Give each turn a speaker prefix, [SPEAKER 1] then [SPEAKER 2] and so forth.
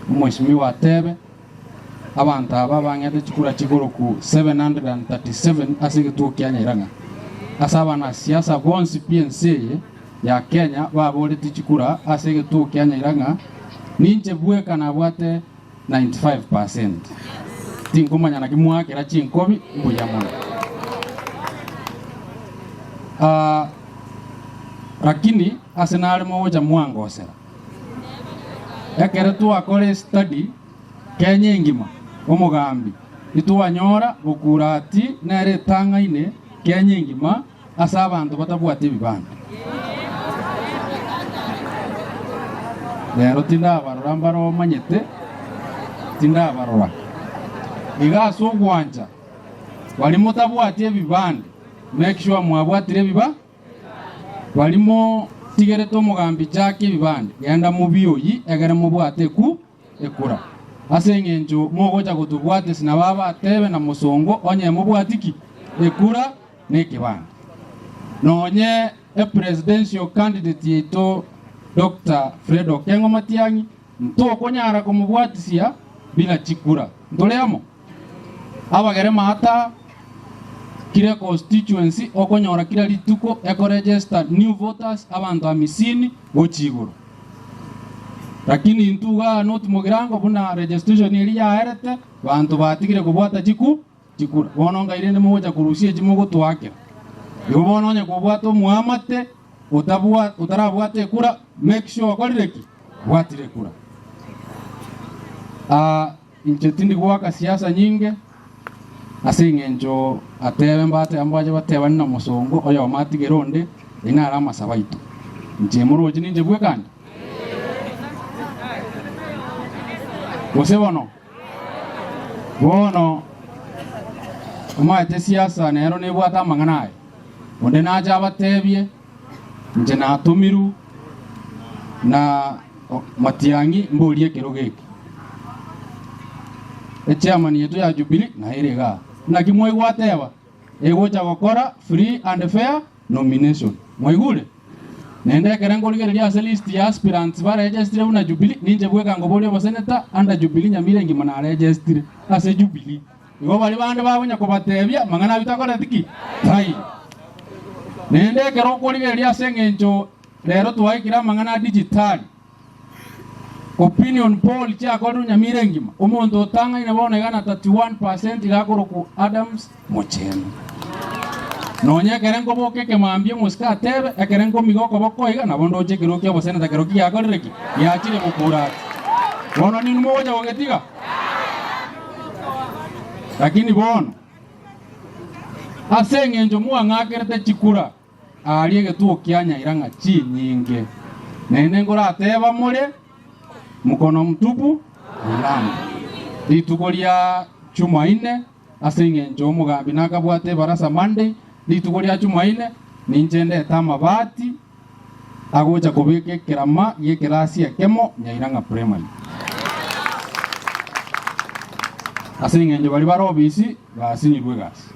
[SPEAKER 1] Omweshimiwa atebe, Abanto aba bang'ete chikura chigoroku 737 ase egetuo kia Nyairang'a. Ase abanasiasa bonsi pi ense eye ya Kenya baboretie chikura ase egetuo kia Nyairang'a, ninche bweka nabwate 95 percent. Tinkomanya naki mwakera chinkobi mbuya mono. Ah, lakini ase nare mogocha mwangosera. Ekero twakora estudy Kenya engima, omogambi titwanyora bokurati nere etang'aine Kenya engima ase abanto batabwati ebibande. Rero tindabarora mbare omanyete, tindabarora. Iga ase ogwancha baria motabwati ebibande, make sure mwabwatire ebiba. Baria motigerete omogambi Jack ebibande, genda mobioyi egere mobwate eku ekura. Ase engencho mogocha gotobwatesi nabo abatebe na mosongo onye mobwati ki? Ekura na ekebande. Nonye e presidential candidate yaito Doctor Fred Okengo Matiang'i ntokonyara komobwatisia bila chikura. Ntore amo? Abagere maata kire constituency okonyora kira rituko ekoregister new voters abanto amisini gochia igoro. Lakini intwe igaa North Mugirango buna registration eria yaerete banto batigire kobwata chiku chikura. Bono ngai rende mogocha korusia echi mogotoakera. Igo bono onye kobwate omoamate otabwa otarabwata ekura make sure okorire ki? Bwatire ekura. Aah Inche tindi goaka siasa nyinge, ase engencho atebe mbate mbache batebane na omosongo oyomo atigere onde, eyio naro amasabo aito. Inche moroche ninche bweka ande? Gose bono? Bono omanyete siasa nero nebwate amang'ana aye. Onde nache abatebie, inche natomirwe na Matiang'i mborie ekerogo eke. Echairman yaito ya Jubilee naye ere igaa. Naki mwaigwa ateba egocha gokora free and fair nomination. Mwaigure? Naende ekere nkorigereria ase list ya aspirants baregestire buna Jubilee, ninche bweka nkoboria oboseneta under Jubilee Nyamira engima naregestire ase Jubilee. Igo baria bande bagonya kobatebia, Amang'ana ayio takoreti ki? Taiyo. Naende ekero okorigereria ase engencho rero twaikire amang'ana a digitali, opinion poll chiakorirwe Nyamira engima, omonto otang'aine bono iga na 31 percent iga akorokwa Adams Mochenu. Nonya ekere nkoboka ekemambia omosike atebe, ekere nkomiga okoboko iga, nabo ndoche ekerogo kia oboseneta kerokio giakorire ki? Giachire gokura ati. Bono ninwe mogocha gogetiga? Lakini bono, ase engencho mwang'akerete chikura aaria egetuo kia nyaira ng'a chinyinge, naende nkorateba more mkono mtupu Ulanda. Rituko ria Chumaine, ase engencho omogambi nakabwate ebarasa Monday, rituko ria Chumaine ninche ndete amabati agocha kobeka ekerama gi'ekerasi ekemo Nyairang'a Primary. Ase engencho baria bare obisi basinyirwe egasi.